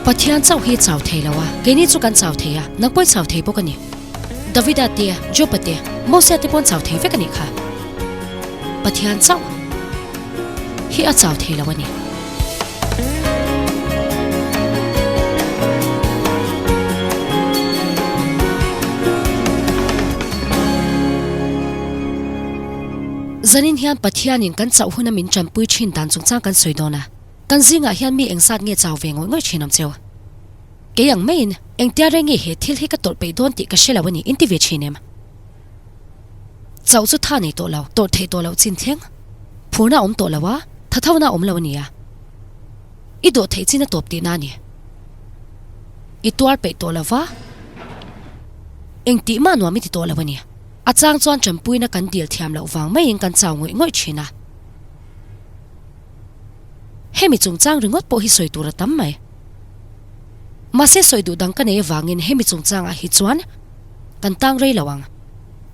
Pathian chauh hi chau thei lo a, keini chu kan chau thei a, nang pawh i chau thei bawk a ni. Davida te, Joba te, Mosia te pawh an chau thei vek a nih kha. Pathian chauh hi a chau thei lo a ni. Zanin hian Pathianin kan chauh huna min tanpui thin dan chungchang kan sawi dawn a, kan zingah hian mi engzat nge chau ve ngawih ngawih thin awm cheu? Kei ang maiin engtia reng nge he thil hi ka tawrh peih dawn tih ka hre lo a ni inti ve thin em? Chauh chu tha nei tawh lo, tawrh theih tawh loh chin thleng. Phurna a awm tawh lo a, tha thona a awm lo a nia. I dawh theih chin a tawp tihna a ni. I tuar peih tawh lo va, engtih mah nuam i ti tawh lo a ni. A chang chuan tanpuina kan dil thiam loh vang maiin kan chau ngawih ngawih thin a. Hemi chungchang ringawt pawh hi sawi tur a tam mai. Mahse sawi duh dang ka nei avangin hemi chungchangah hi chuan kan tang rei lo ang.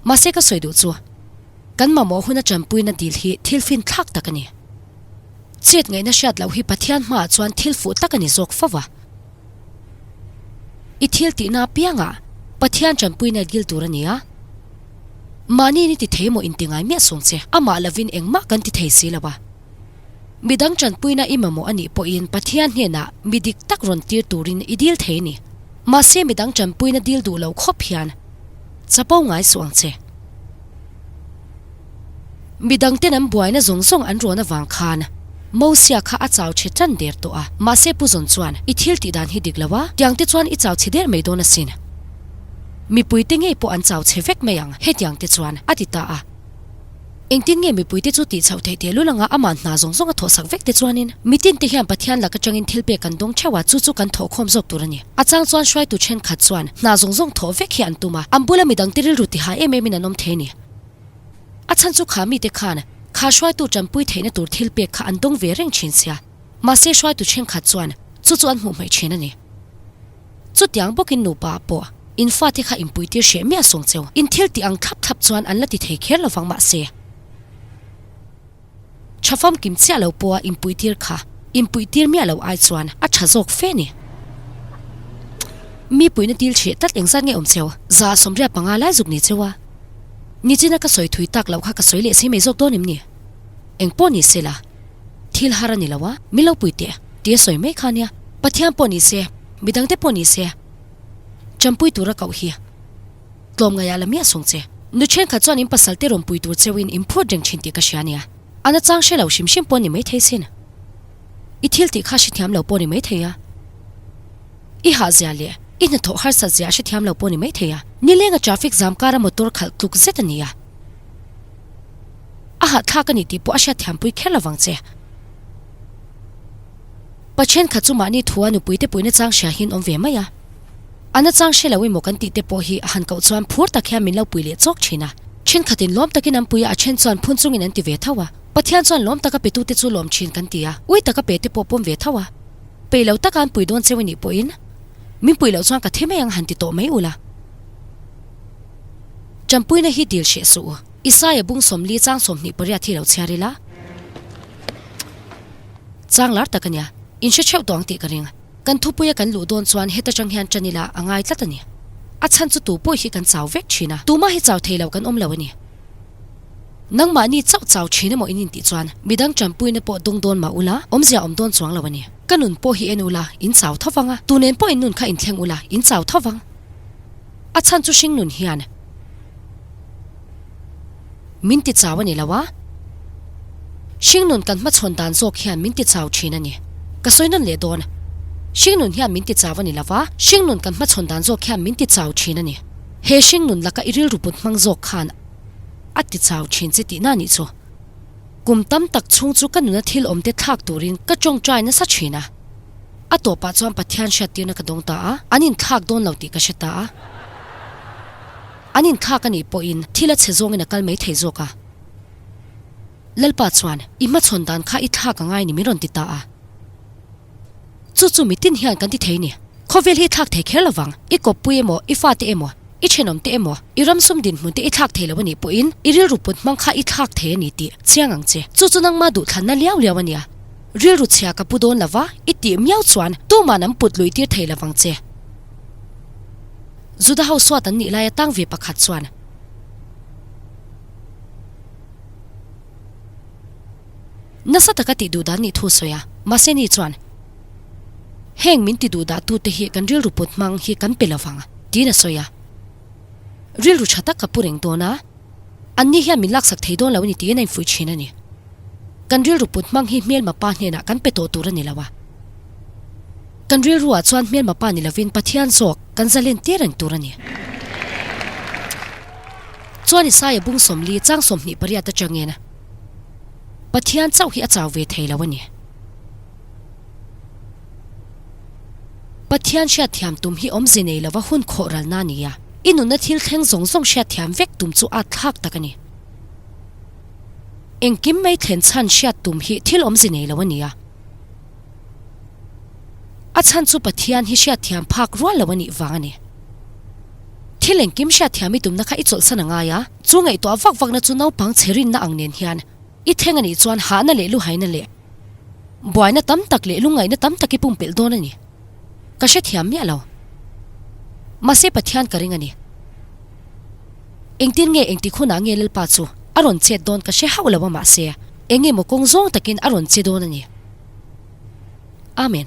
Mahse ka sawi duh chu kan mamawh huna tanpuina dil hi thil fin thlak tak a ni. Chet ngaihna hriat loh hi Pathian hmaah chuan thil fuh tak a ni zawk fo va. I thil tihna apiangah Pathian tanpuina dil tur a ni a. Mahni ni ti thei maw inti ngai miah sawng che, amah lovin engmah kan ti thei si lo a. Midang tanpuina i mamawh a nih pawhin Pathian hnenah mi dik tak rawn tir turin i dil thei a ni. Mahse midang tanpuina dil duh lo khawp hian chapo ngai suh ang che. Midangten an buaina zawng zawng an rawn avang khan Mosia kha a chau chhe tan der tawh a, mahse Pu Zawn chuan, I thil tih dan hi dik lo a, tiang te chuan i chau chhe der mai dawn asin. Mipuite ngei pawh an chau chhe vek mai ang, hetiang te chuan, a ti ta a. Engtin nge mipuite chu tih chhoh theih teh lul anga amah hna zawng zawng a thawhsak vek te chuanin? Mitin te hian Pathian lak atangin thil pek kan dawng theuh a, chu chu kan thawhkhawm zawk tur a ni. A chang chuan hruaitu thenkhat chuan hna zawng zawng thawh vek hi an tum a, an bula midangte rilru tihah em emin an awm thei a ni. A chhan chu kha mite khan kha hruaitu tanpui theihna tur thil pek kha an dawng ve reng thin sia, mahse hruaitu thenkhat chuan chu chu an hmuh hmaih thin a ni. Chutiang bawkin nupa ah pawh in fate kha inpuitir hreh miah sawng cheu. In thil tih ang thlap thlap chuan an la ti thei kher lovang mahse tha famkim chiah lo pawha inpuitir kha inpuitir miah lo ai chuan a tha zawk fe ni. Mi puihna dil hreh tlat engzat nge awm cheu? 185 lai zuk ni cheu a. Nichina ka sawi thui tak loh kha ka sawi leh si mai zawk dawn em ni? Engpawh ni sela, thil har a ni lo a, min lo pui teh, tia sawi mai kha nia. Pathian pawh ni se, midangte pawh ni se, champui tura koh hi tlawmngaihah la miah sawng che. Nu thenkhat chuan in pasal te rawn pui tur cheuhin in phut reng thin tih ka hria nia. A nachang hre lo hrim hrim pawh ni maithei sin. I thil tih kha hrethiam lo pawh ni maithei a. I hah zia leh i hnathawh harsat zia a hrethiam lo pawh ni maithei a. Nilenga traffic zam kara motor khalh tluk zet a ni a. A hahthlak a ni tih pawh a hriatthiampui kher lovang che. Pa thenkhat chu mahni thua nupuite puihna chang hria hian awm ve mai a. A nachang hre lo emaw kan tih te pawh hi a han koh chuan phur tak hian min lo pui leh chawk thin a. Thenkhatin lawm takin an pui a, a then chuan phun chungin an ti ve tho a. Pathian chuan lawm taka petute chu lawm thin kan ti a, ui taka pe te pawh pawm ve tho a. Peih lo taka an pui dawn cheu i nih pawhin min pui loh chuan ka thi mai ang han ti tawh mai ula. Tanpuina hi dil hreh suh u. Isaia bung 40 chang 28 hi lo chhiar ila. Chang lar tak a nia. In hre theuh tawh ang tih ka ring. Kan thupuia kan luh dawn chuan heta tang hian tan ila a ngai tlat a ni. A chhan chu tu pawh hi kan chau vek thin a. Tumah hi chau thei lo kan awm lo a ni. Nangmahni chauh chau thin emaw in intih chuan midang tanpuina pawh dawng dawn mah ula, awmzia awm dawn chuang lo a ni. Ka nun pawh hi en ula, in chau tho vang a, tu nen pawh in nun kha inthleng ula, in chau tho vang. A chhan chu hring nun hian min ti chau a ni lo a, hring nun kan hmachhawn dan zawk hian min ti chau thin a ni. Ka sawi nawn leh dawn, hring nun hian min ti chau a ni lo a, hring nun kan hmachhawn dan zawk hian min ti chau thin a ni. He hring nun laka i rilru put hmang zawk khan a ti chau thin che tihna a nih chu. Kum tam tak chhung chu ka nuna thil awmte thlak turin ka tawngtai nasa thin a. A tawpah chuan Pathian hriattirna ka dawng ta a, an inthlak dawn lo tih ka hre ta a. An inthlak a nih pawhin thil a chhe zawngin a kal mai thei zawk a. Lalpa chuan, I hmachhawn dan kha i thlak a ngai ni min rawn ti ta a. Chu chu mitin hian kan ti thei ni. Khawvel hi i thlak thei kher lovang. I kawppui emaw, i fate emaw, i thenawmte emaw, i ramsum dinhmun te i thlak thei lo a nih pawhin i rilru put hmang kha i thlak thei a ni tih chiang ang che. Chu chu nangma duhthlanna liau liau a nia. Rilru chhia ka pu dawn lova i tih miau chuan tuman an put luih tir thei lovang che. Juda ho suat an nih laia tang ve pakhat chuan. Nasa taka tih duh dan nih thu sawi a, mahse ni chuan heng min ti duh dah tute hi kan rilru put hmang hi kan pe lovang tiin a sawi a. Rilru tha tak ka pu reng dawn a, anni hian min laksak thei dawn lo a ni tiin a infuih thin a ni. Kan rilru put hmang hi hmelma pa hnenah kan pe tawh tur a ni lo a. Kan rilruah chuan hmelma pa ni lovin Pathian zawk kan zalen tir reng tur a ni. Chuan Isaia bung 40 chang 28 atangin Pathian chauh hi a chau ve thei lo a ni. Pathian hriatthiam tum hi awmze nei lova hun khawh ralna a ni a, i nunna thil thleng zawng zawng hriatthiam vek tum chu at thlak tak a ni. Engkim mai thlen chhan hriat tum hi thil awmze nei lo a ni a. A chhan chu Pathian hi hriatthiam phak rual lo a nih vang a ni. Thil engkim hriatthiam i tumna kha i chawlhsan a ngai a, chu ngaihtuah vak vakna chu naupang chhe rinna ang nen hian i thleng a nih chuan hahna leh luhaina leh buaina tam tak leh lungngaihna tam tak i pumpelh dawn a ni. Ka hrethiam miah lo. Mahse Pathian ka ring a ni. Engtin nge engtik hunah nge Lalpa chu a rawn chet dawn ka hre hauh lo a mahse eng emaw kawng zawng takin a rawn che dawn a ni. Amen.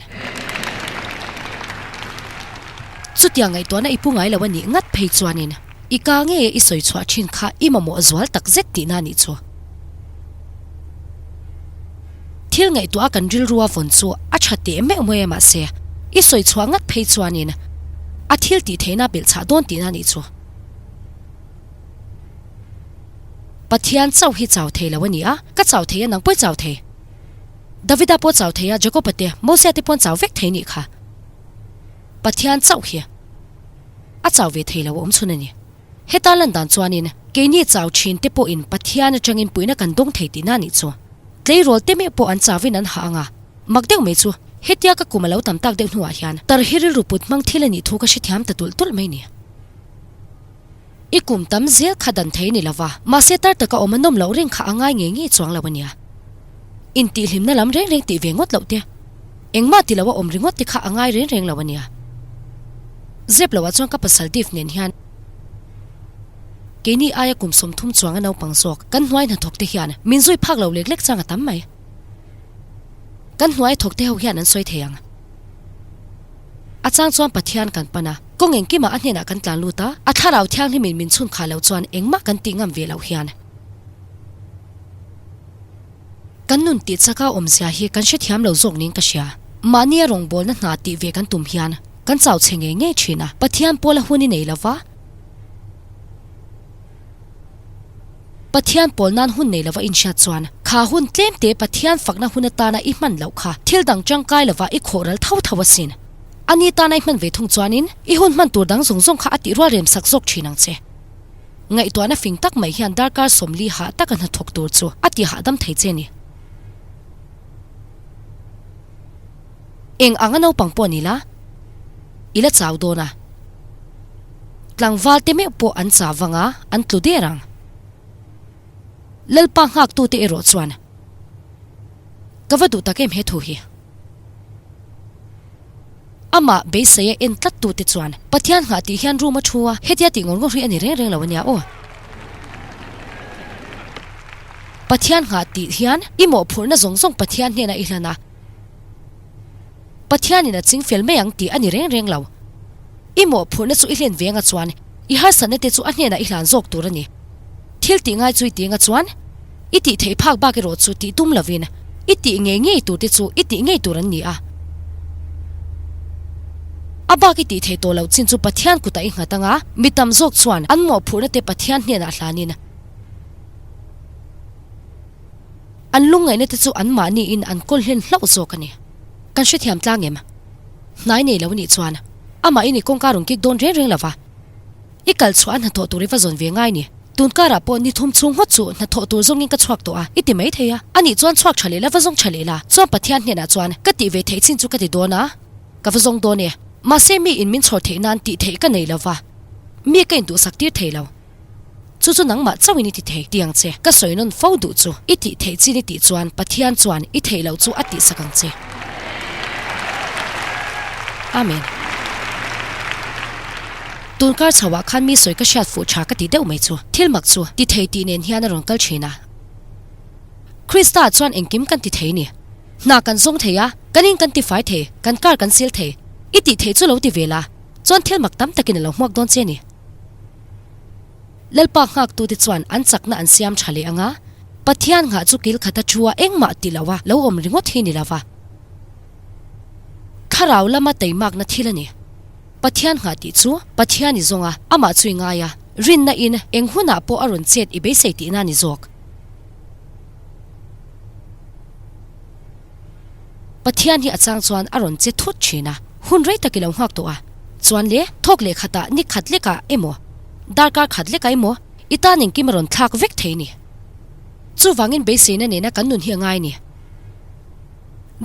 Chutiang ngaihtuahna i pu ngai lo a nih ngat phei chuanin i ka nge i sawi chhuah thin kha i mamawh zual tak zet tihna a nih chu. Thil ngaihtuah a kan rilrua vawn chu a tha teh meuh mai a mahse i sawi chhuah ngat phei chuanin a thil tih theihna belh chhah dawn tihna a nih chu. Pathian chauh hi chau thei lo a ni a, ka chau thei a nang pawh i chau thei. Davida pawh chau thei a, Jakoba te, Mosia te pawh an chau vek thei nih kha. Pathian chauh hi a chau ve thei lo a awm chhun a ni. Heta lan dan chuanin keini chau thin te pawhin Pathian atangin puihna kan dawng thei tihna a nih chu. Tleirawl te meuh pawh an chauin an hah ang a, mak deuh mai chu hetia ka kum a lo tam tak deuh hnuah hian tar hi rilru put hmang thil a nih thu ka hrethiam ta tulh tulh mai ni. I kum tam zel kha dan thei ni lova, mahse tar taka awm a nawm loh reng kha a ngai ngei ngei chuang lo a nia. Intihhlimna lam reng reng tih ve ngawt loh te, engmah ti lo a awm ringawt te kha a ngai reng reng lo a nia. Zep loah chuan ka pasal Dave nen hian keini aia kum 30 chuang a naupang zawk kan hnuai hnathawk te hian min zui phak lo lek lek chang a tam mai. Kan hnuai thawk te ho hian an sawi thei ang. A chang chuan Pathian kan pan a, kawng engkimah a hnenah kan tlan lut a, a thlarau thianghlimin min chhun khah loh chuan engmah kan tih ngam ve loh hian. Kan nun tih chaka awmzia hi kan hrethiam lo zawk niin ka hria. Mahnia rawngbawlna hna tih ve kan tum hian kan chau chhe ngei ngei thin a, Pathian pawla hun i nei lova, Pathian pawl nan hun nei lova inhriat chuan kha hun tlem te Pathian fakna hun atana i hman loh kha thil dang tangkai lova i khawh ral tho tho asin. Ani tana i hman ve thung chuanin i hun hman tur dang zawng zawng kha a tih rual rem sak zawk thin ang che. Ngaihtuahna fing tak mai hian darkar 40 hah taka hnathawk tur chu a ti hahdam thei che ni. Eng anga naupang pawh ni la, i la chau dawn a. Tlangval te meuh pawh an chau vang a, an tlu der ang. Lalpa nghaktute erawh chuan, Ka va duh tak em he thu hi? Amah beiseia en tlat tute chuan, Pathian nghah tih hian room a thu a, hetia tih ngawr ngawr hi a ni reng reng lo a nia aw. Pathian nghah tih hian i mawhphurhna zawng zawng Pathian hnenah i hlan a. Pathianin a ching fel mai ang tih a ni reng reng lo. I mawhphurhna chu i hlen ve anga chuan i harsatna te chu a hnenah i hlan zawk tur a ni. Thil tih ngai chu i ti anga chuan i tih theih phak bak erawh chu tih tum lovin i tih ngei ngei tur te chu i tih ngei tur an ni a. A bak i tih theih tawh loh chin chu Pathian kutah i nghat anga mi tam zawk chuan an mawhphurhna te Pathian hnenah hlanin An lungngaihna te chu anmahniin an kawl hlen hlauh zawk a ni. Kan hrethiam tlang em? Hnai nei lo nih chuan amahin i kawngka rawn kik dawn reng reng lo va, i kal chhuah a hnathawh tur i va zawn ve ngai ni. Tun karah pawh ni thum chhung ngawt chu hnathawh tur zawngin ka chhuak tawh a, i ti mai thei a. Anih chuan chhuak tha leh la, va zawng tha leh la. Chuan Pathian hnenah chuan ka tih ve theih chin chu ka ti dawn a, ka va zawng dawn e. Mahse mi in min chhawr theih nan tih theih ka nei lo va, mi ka induhsak tir thei lo. Chu chu nangmah chauhin i ti thei ti ang che. Ka sawi nawn fo duh chu i tih theih chin i tih chuan Pathian chuan i theih loh chu a tihsak ang che. Amen. Tun kar chhoah khan mi sawi ka hriat fuh tha ka ti deuh mai chu. Thil mak chu ti thei tih nen hian a rawn kal thin a. Krista chuan engkim kan ti thei ni. Hna kan zawng thei a, kan in kan ti fai thei, kan car kan sil thei. I tih theih chu lo ti ve la, chuan thil mak tam takin a lo hmuak dawn che ni. Lalpa nghaktute chuan an chakna an siam tha leh ang a, Pathian nghah chu kil khata thua engmah ti lo a lo awm ringawt hi ni lo va. Thlarau lama teimakna thil a ni. Pathian nghah tih chu Pathian i zawng a, amah chu i ngai a, rinna in eng hunah pawh a rawn chet i beisei tihna a ni zawk. Pathian hi a chang chuan a rawn che thut thin a, hun rei tak i lo nghak tawh a, chuan le thawk leh khatah ni khat lekah emaw, darkar khat lekah emaw i tan engkim a rawn thlak vek thei ni. Chuvangin beiseina nena kan nun hi a ngai ni.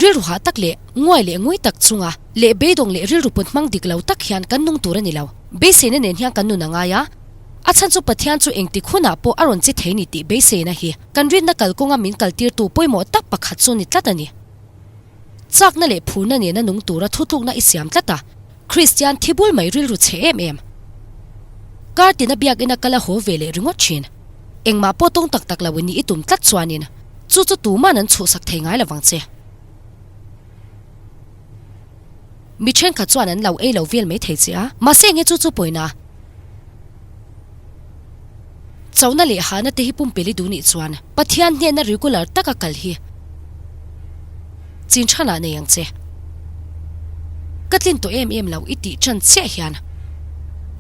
Rilru hah tak leh nguai leh ngui tak chunga leh beidawng leh rilru put hmang dik lo tak hian kan nung tur a ni lo. Beiseina nen hian kan nun a ngai a, a chhan chu Pathian chu engtik hunah pawh a rawn che thei ni tih beiseina hi kan rinna kalkawnga min kaltirtu pawimawh tak pakhat chu ni tlat a ni. Chakna leh phurna nena nung tura thutlukna i siam tlat a, Kristian thi bul mai rilru chhe em em. Kar tina biakina kal a haw ve leh ringawt thin. Engmah pawh tawng tak tak lo in i tum tlat chuanin chu chu tuman an chhuhsak thei ngai lovang che. Mi thenkhat chuan an lo ei lo vel mai thei che a, mahse enge chu chu pawina? Chauhna leh hahna te hi pumpelh i duh nih chuan Pathian hnena regular taka kal hi chin thanah nei ang che. Ka tlin tawh em em lo i tih tan chiah hian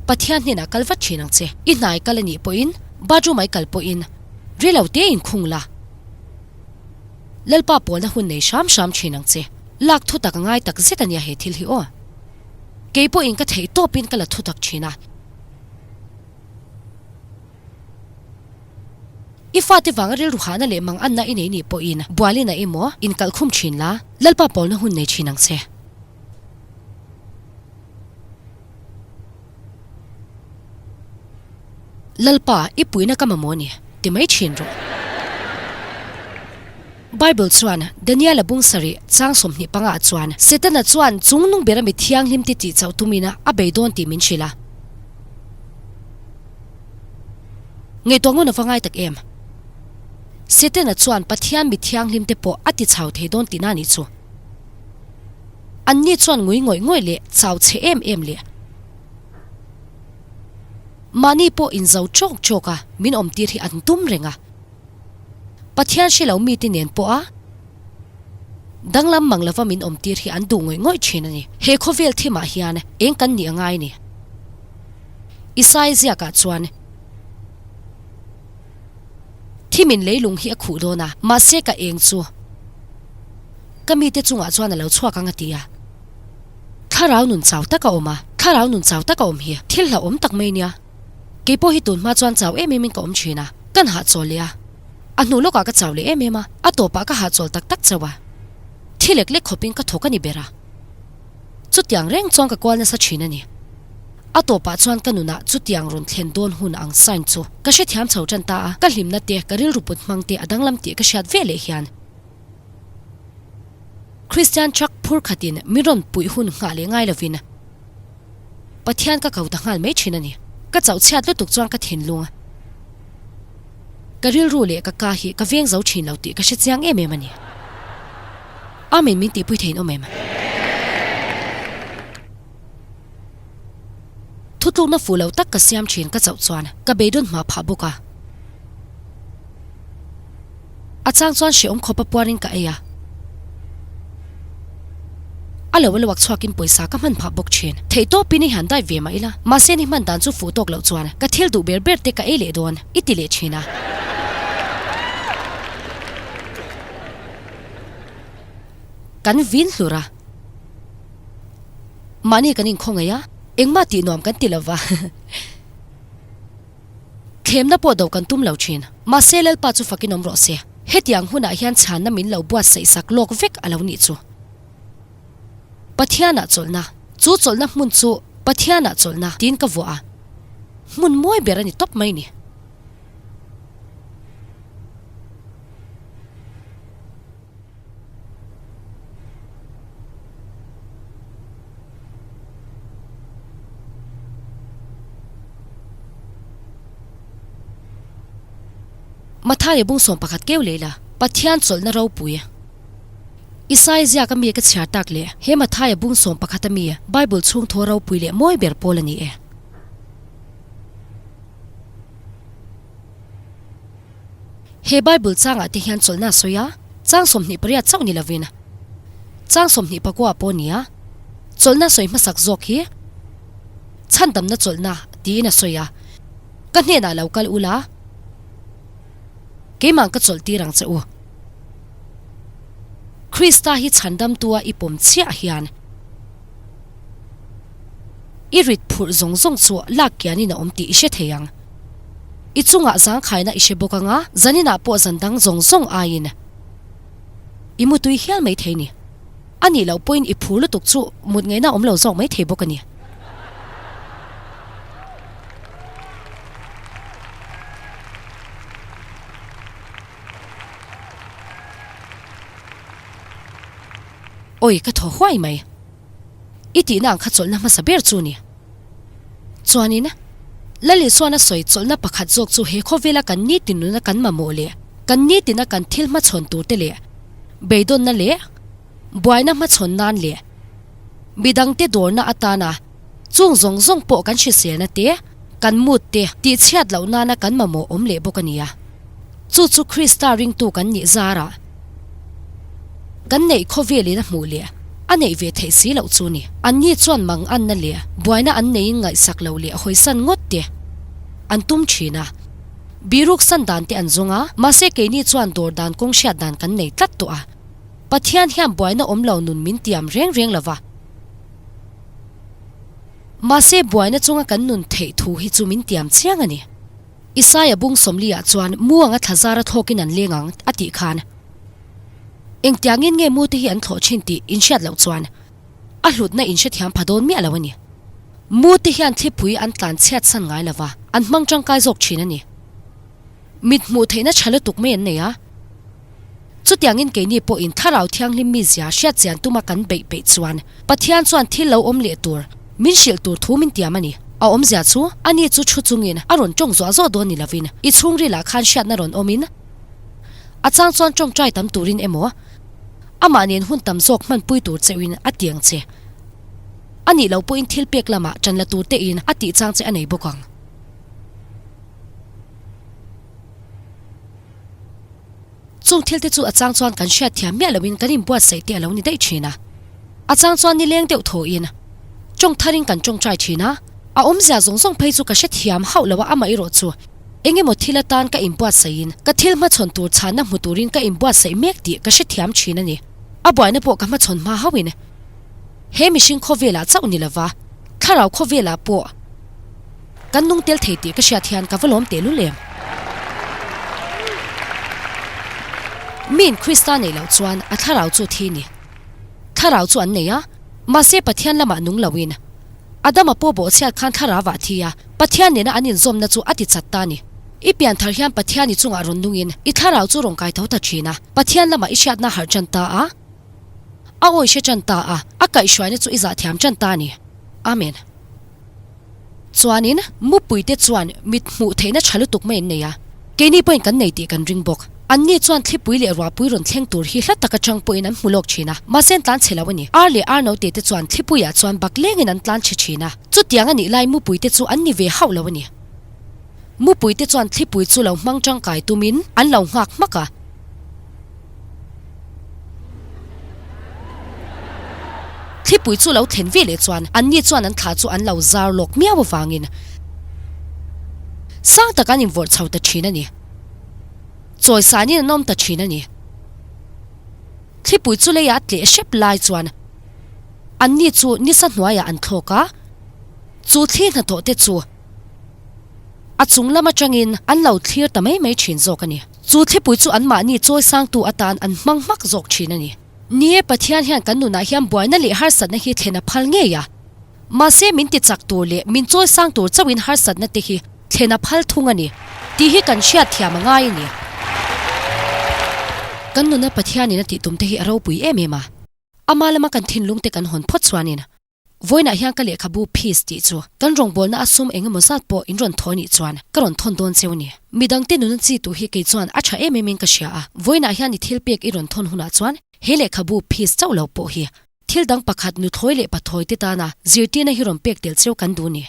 Pathian hnenah kal vat thin ang che. I hnai kal a nih pawhin bathroom ah i kal pawhin rilo te inkhung la. Lalpa pawlna hun nei hram hram thin ang che. Lak thutak a ngai tak zet a nia he thil hi aw. Kei pawhin ka theih tawpin ka la thutak thin a. I fate vanga rilru hahna leh mang anna i nei nih pawhin bualin a emaw inkalh khum thin la, Lalpa pawlna hun nei thin ang che. Lalpa, i puihna ka mamawh ni, ti mai thin rawh. Bible chuan Daniela bung sarih chang 25 ah chuan Setana chuan chung nung bera mi thianghlim te tih chauh tumin a bei dawn tih min hrilh a. Ngaihtuah ngun a va ngai tak em? Setana chuan Pathian mi thianghlim te pawh a ti chau thei dawn tihna nih chu. Anni chuan ngui ngawih ngawih leh chau chhe em em leh mahni pawh inzo chawk chawk a min awmtir hi an tum reng a. Pathian hre lo mite nen pawha danglam mang lova min awmtir hi an duh ngawih ngawih thin a ni. He khawvel thimah hian eng kan nih a ngai ni? Isai ziakah chuan thimin leilung hi a khuh dawn a, mahse ka eng chu ka mite chungah chuan a lo chhuak ang a ti a. Thlarau nun chau tak a awm a, thlarau nun chau tak a awm hi thil hlauhawm tak mai nia. Kei pawh hi tun hma chuan chau em em in ka awm thin a, kan hahchawl leh a, a hnu lawkah ka chau leh em em a, a tawpah ka hahchawl tak tak chauh a, thi lek lek khawpin ka thawk a ni ber a. Chutiang reng chuan ka kual nasa thin a ni. A tawpah chuan ka nunah chutiang rawn thlen dawn hun ang sign chu ka hrethiam chho tan ta a, ka hlimna te, ka rilru put hmang te a danglam tih ka hriat ve leh hian Kristian truck phur khatin min rawn puih hun nghah leh ngai lovin Pathian ka ko ta nghal mai thin a ni. Ka chauh chhiat lutuk chuan ka thinlung, ka rilru leh ka ka hi ka veng zo thin lo tih ka hre chiang em em a ni. Amen min tihpui theiin awm em? Thutlukna fuh lo tak ka siam thin ka chauh chuan ka beidawn hma phah bawk a. A chang chuan hrehawm khawpa puarin ka ei a. A lo a luak chhuakin pawisa ka hman phah bawk thin. Theih tawpin i han dai ve mah ila, mahse ni hman dan chu fuh tawk loh chuan ka thil duh ber ber te ka ei leh dawn, i ti leh thin a. Kan vin hlur a. Mahni kan inkhawngaih a, engmah tih nuam kan ti lova. Thlemna pawh do kan tum lo thin. Mahse Lalpa chu fakin awm rawh se. Hetiang hunah hian chhanna min lo buatsaih sak lawk vek a lo nih chu. Pathianah chawlhna, chu chawlhna hmun chu Pathianah chawlhna tiin ka vuah a. Hmun mawi ber a ni tawp mai ni. Mathaia bung 11 keu leh la, Pathian chawlhna ropui. Isai ziak a mi ka chhiar tak leh he Mathaia bung 11 a mi Bible chhung thaw ropui leh mawi ber pawl a ni e. He Bible changah te hian chawlhna a sawi a, chang 28 chauh ni lovin chang 29 pawh a ni a, chawlhna sawi hmasak zawk hi chhandamna chawlhna tiin a sawi a, Ka hnenah lo kal ula, keimah ka chawlh tir ang che u. Krista hi chhandamtua i pawm chiah hian i rit phurh zawng zawng chu lak kianin a awm tih i hre thei ang. I chungah zangkhaina i hre bawk anga zaninah pawh zan dang zawng zawng aiin i mutui hial mai thei ni. A nih loh pawhin i phur lutuk chu mut ngaihna awm lo zawk mai thei bawk a ni. Awi ka thaw huai mai. I tihna ang kha chawlhna hmasa ber chu ni. Chuanin, Lal Isuan a sawi chawlhna pakhat zawk chu he khawvela kan nitin nuna kan mamawh leh kan nitina kan thil hmachhawn turte leh beidawnna leh buaina hmachhawn nan leh midangte dawrna atana Chung zawng zawng pawh kan hriselna te, kan mut te tihchhiat loh nana kan mamawh awm leh bawk a nia. Chu chu Krista ringtu kan nih zarah kan neih khawvelin a hmuh leh a neih ve theih si loh chu ni. Anni chuan manganna leh buaina an neiin ngaihsak loh leh hawisan ngawt te an tum thin a. Biruk san dan te an zawng a, mahse keini chuan dawr dan kawng hriat dan kan nei tlat tawh a. Pathian hian buaina awm lo nun min tiam reng reng lo va. Mahse buaina chunga kan nun theih thu hi chu min tiam chiang a ni. Isaia bung sawmliah chuan mu anga thla zara thlawkin an leng ang a tih khan engtiangin nge mute hi an thlawh thin tih inhriat loh chuan a hlutna inhrethiam pha dawn miah lo a ni. Mute hian thlipui an tlan chhiat san ngai lova an hmang tangkai zawk thin a ni. Mit hmuh theihna tha lutuk mai an nei a. Chutiangin keini pawhin Thlarau Thianghlim mizia hriat chian tuma kan beih peih chuan Pathian chuan thil lo awm leh tur, min hrilh tur thu min tiam a ni. A awmzia chu, ani chu thu chungin a rawn tawng zuah zuah dawn ni lovin, i chhungrilah khan hriatna rawn awmin, a chang chuan tawngtai tam turin emaw, amah nen hun tam zawk hmanpui tur cheuhin a ti ang che. A nih loh pawhin thil pek lamah tan la tur tein a tih chang che a nei bawk ang. Chung thil te chu a chang chuan kan hriat thiam miah loin kan inbuatsaih te a lo ni daih thin a. A chang chuan nileng deuh thawhin tawng tharin kan tawngtai thin a. A awmzia zawng zawng phei chu ka hre thiam hauh lo a, amaherawh chu eng emaw thil atan ka inbuatsaihin ka thil hmachhawn tur chhanna hmu turin ka inbuatsaih mek tih ka hre thiam thin a ni. A buaina pawh ka hmachhawn hma hauhin he mihring khawvelah chauh ni lova thlarau khawvelah pawh Kan nung tel thei tih ka hriat hian ka va lawm tehlul em? Miin Krista neih loh chuan a thlarau chu thi ni. Thlarau chu an nei a, mahse Pathian lamah nung loin. Adama pawh bawhchhiat khan thlarauah thi a, Pathian nena an inzawmna chu a ti chat ta ni. I pianthar hian Pathian i chungah rawn nungin i thlarau chu rawn kai tho ta thin a, Pathian lamah i hriatna harh tan ta a, a awi hre tan ta a, a kaihhruaina chu i zahthiam tan ta ni. Amen. Chuanin, mupuite chuan mit hmuh theihna tha lutuk mai an nei a, keini pawhin kan nei tih kan ring bawk. Anni chuan thlipui leh ruahpui rawn thleng tur hi hla tak atang pawhin an hmu lawk thin a, mahse an tlan chhe lo a ni. Ar leh ar note te chuan thlipuiah chuan bak lengin an tlan chhe thin a, chutiang a nih lai mupuite chu an ni ve hauh lo a ni. Mupuite chuan thlipui chu lo hmang tangkai tumin an lo nghak hmak a. Thlipui chu lo thlen ve leh chuan anni chuan an thla chu an lo zar lawk miau avangin sang tak an invawrh chho ta thin a ni. Chawisanin an awm ta thin a ni. Thlipui chu leiah a tleh hrep lai chuan anni chu nisa hnuaiah an thlawk a, chu thli hnathawh te chu a chung lam atangin an lo thlir ta mai mai thin zawk a ni. Chu thlipui chu anmahni chawisangtu atan an hmang hmak zawk thin a ni. Ni e, Pathian hian kan nunah hian buaina leh harsatna hi thlen a phal ngei a. Mahse min ti chak tur leh min chawisang tur chauhin harsatna te hi thlen a phal thung a ni tih hi kan hriat thiam a ngai a ni. Kan nuna Pathianin a tih tum te hi a ropui em em a. Ama lama kan thinlung te kan hawn phawt chuanin. Vawiinah hian ka lehkhabu Peace tih chu kan rawngbawlna a sum eng emaw zat pawh in rawn thaw nih chuan ka rawn thawn dawn cheu a ni. Midangte nuna chi tuh hi kei chuan a tha em em in ka hria a, vawiinah hian i thil pek i rawn thawn hunah chuan he lehkhabu Peace chauh lo pawh hi thil dang pakhat nuthlawi leh pathawi te tana zirtirna hi rawn pek tel cheu kan duh a ni.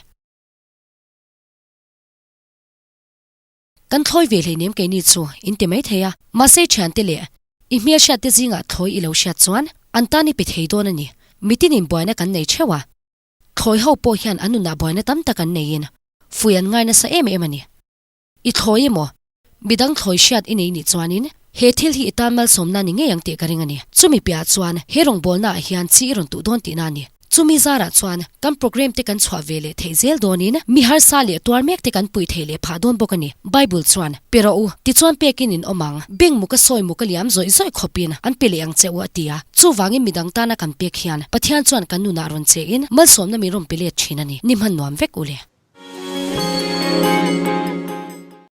Kan thlawi ve hleinem keini chu in ti mai thei a, mahse thiante leh i hmelhriatte zingah thlawi i lo hriat chuan an tan i pe thei dawn a ni. Mitinin buaina kan nei theuh a, thlawi ho pawh hian an nunah buaina tam tak an neiin fui an ngai nasa em em a ni. I thlawi emaw Midang thlawi hriat i nei nih chuanin he thil hi i tan malsawmna ni ngei ang tih ka ring a ni. Chumi piahah chuan he rawngbawlnaah hian chi i rawn tuh dawn tihna a ni. Chumi zarah chuan kan programme te kan chhuah ve leh theih zel dawnin mi harsa leh tuar mek te kan pui thei leh phah dawn bawk a ni. Bible chuan, Pe rawh u, tichuan pekin in awm ang, beng muk a sawi muk a liam zawih zawih khawpin an pe leh ang che u a ti a. Chuvangin midang tana kan pek hian Pathian chuan kan nunah rawn che in malsawmna min rawn pe let thin a ni. Ni hman nuam vek u le.